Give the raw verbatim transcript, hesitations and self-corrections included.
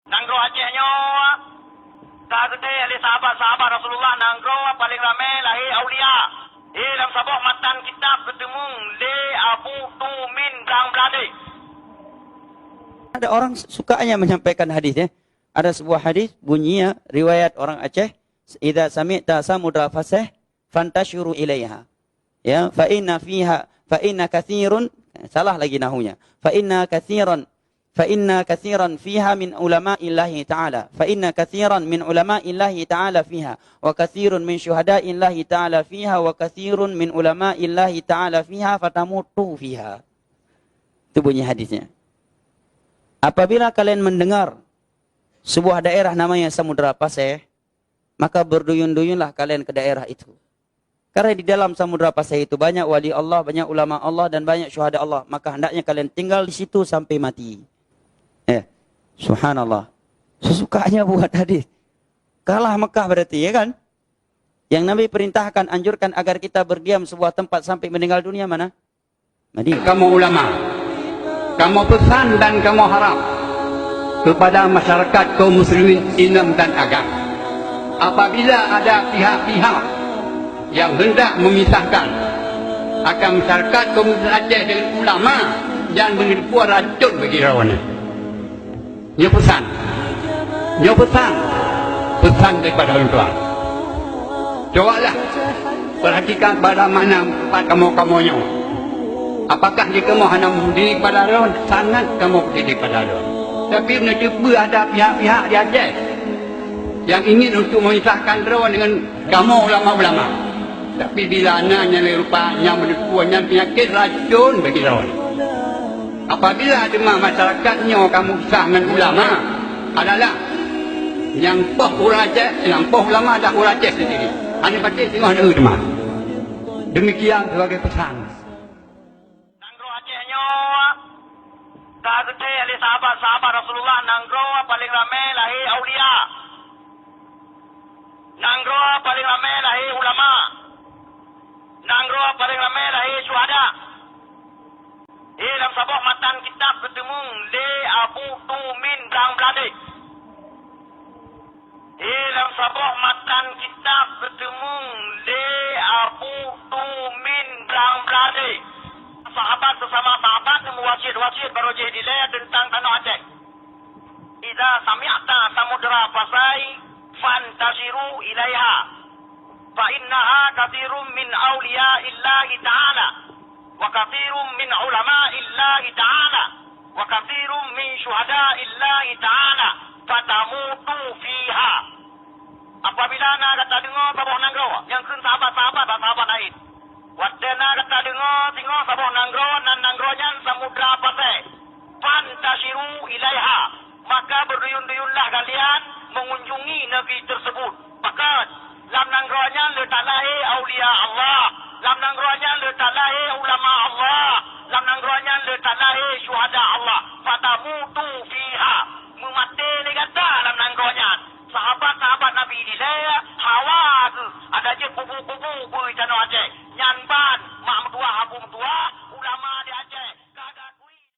Nanggroe Aceh nyoe ka geudeh lé sahabat-sahabat Rasulullah, nanggroe paleng ramé lahé aulia. Di lam saboh matan kitab geuteumeung lé Abu Tumin Blang Bladé. Ada orang sukanya menyampaikan hadis, ya. Ada sebuah hadis bunyinya riwayat orang Aceh, "Idza sami'ta Samudra Paseh, fantashiru ilaiha." Ya, "Fa inna fiha, fa inna katsirun," salah lagi nahunya. "Fa inna katsiran, fa inna katsiran fiha min ulama'illahi ta'ala. Fa inna katsiran min ulama'illahi ta'ala fiha, wa katsirun min syuhada'illahi ta'ala fiha, wa katsirun min ulama'illahi ta'ala fiha, fatamutu fiha." Itu bunyi hadisnya. Apabila kalian mendengar sebuah daerah namanya Samudra Paseh, maka berduyun-duyunlah kalian ke daerah itu. Karena di dalam Samudra Paseh itu banyak wali Allah, banyak ulama Allah, dan banyak syuhada Allah. Maka hendaknya kalian tinggal di situ sampai mati. Eh, subhanallah. Sesukanya buat hadis. Kalah Mekah berarti, ya kan? Yang Nabi perintahkan, anjurkan agar kita berdiam sebuah tempat sampai meninggal dunia mana? Madinah. Kamoe ulama, kamoe peusan dan kamoe harap kepada masyarakat kaum muslimin inong dan agam, apabila ada pihak-pihak yang hendak memisahkan akan masyarakat kaum muslimin Aceh dengan ulama, nyan beuneuteupeu racun bagi droeneuh. Nyoe peusan. Nyoe peusan. Peusan daripada ulôn tuan. Cobalah perhatikan pada makna tempat kamoe-kamoe nyoe. Apakah di kamoe hana meudiri pada droe? Sangat kamoe meudiri pada droe. Tapi meunyoe teupeue ada pihak-pihak di Aceh yang ingin untuk memisahkan droe dengan kamoe ulama-ulama. Tapi bila na nyang lé rupa nyang meuneupeue nyan peunyakét racun bagi droe. Apabila teuma masyarakat nyoe ka meusah ngon ulama, adalah nyang poh ureuëng Aceh, nyang poh ulama adalah ureuëng Aceh sendiri. Hana patéh singoh na teuma. Demikian sebagai pesan. Nanggroe Aceh nyoe ka geudeh lé sahabat-sahabat Rasulullah, nanggroe paleng ramé lahé aulia. Nanggroe paleng ramé lahé ulama. Nanggroe paleng ramé lahé syuhada. Di lam saboh matan kitab geuteumeung lé Abu Tumin Blang Bladé. Di lam saboh matan kitab geuteumeung lé Abu Tumin Blang Bladé. Sahabat sesama sahabat meuwasiet-wasiet barô jih dilée teuntang tanoh Aceh. Idza sami'ta Samudra Pasai, fantashiru ilaiha. Fa innaha katsirun min auliya'illahi ta'ala, wa katsirun min ulamaillahi ta'ala, wa katsirun min syuhada'illahi ta'ala, fatamutu fiha. Apabila na gata deungoe saboh nanggroe nyang kheun sahabat-sahabat bak sahabat laén, watée na gata deungoe singoh saboh nanggroe nan nanggroe nyan Samudra Pasai, fantashiru ilaiha, maka berduyun-duyunlah kalian mengunjungi negeri tersebut. Pakon, lam nanggroe nyan le that lahé aulia Allah,